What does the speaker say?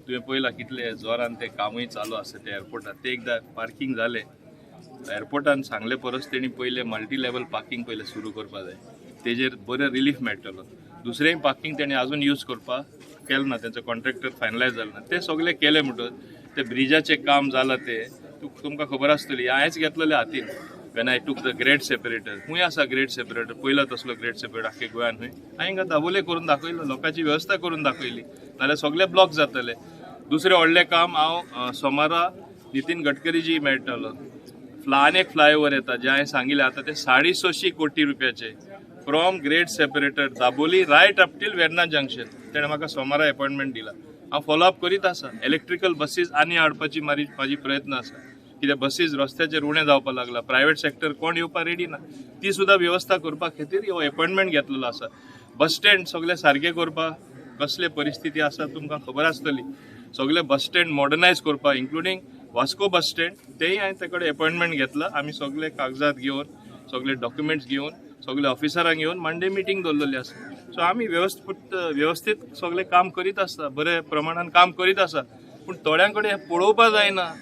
तुवें पळयलां कितले जोरान ते कामूय चालू आसा ते एअरपोर्टार. ते एकदां पार्कींग जालें एअरपोर्टान सांगले परस तेणी पयलें मल्टी लेवल पार्कींग पयलें सुरू करपा जाय. तेजेर बरें रिलीफ मेळटलो. दुसरेंय पार्कींग तेणी अजून यूज करपाक केलें ना, तेंचो कॉन्ट्रॅक्टर फायनलायज जालें ना. ते सगळें केलें म्हणटकच ते ब्रिजाचें काम जालां ते तुमकां खबर आसतली. हांवेंच घेतलेलें हातीन when I took the grade separator. खंय आसा ग्रेड सेपरेटर? पयलो तसलो ग्रेड सेपरेटर आख्खे गोंयान खंय? हांवें हिंगा दाबोले करून दाखयलो, लोकांची वेवस्था करून दाखयली, नाल्यार सगळे ब्लॉक जातले. दुसरें व्हडलें काम हांव सोमारा नितीन गडकरीजी मेळटलो. आनी एक फ्लायओवर येता जे हांवें सांगिल्लें आतां ते 650 कोटी रुपयाचे, from grade separator Dabolim right up till Verna junction. तेणें म्हाका सोमारा एपॉयंटमेंट दिला. हांव फॉलोअप करीत आसा. इलेक्ट्रिकल बसीस आनी हाडपाची म्हाजी प्रयत्न आसा, कित्याक बसीस रस्त्याचेर उणें जावपाक लागला. प्रायवेट सेक्टर कोण येवपाक रेडी ना. ती सुद्दां वेवस्था करपा खातीर हो एपॉयंटमेंट घेतलेलो आसा. बस स्टँड सगळे सारके करपाक, कसले परिस्थिती आसा तुमकां खबर आसतली. सगळे बस स्टँड मॉडर्नायज करपाक, इन्क्लुडींग वास्को बस स्टँड, तेय हांवें ते कडेन एपॉयंटमेंट घेतला. आमी सगळे कागजात घेवन, सगळे डॉक्युमेंट्स घेवन, सगळे ऑफिसरांक घेवन मंडे मिटींग दवरलेली आसा. सो आमी वेवस्थीत वेवस्थीत सगळें काम करीत आसता, बरे प्रमाणान काम करीत आसा, पूण थोड्यां कडेन हें पळोवपा जायना.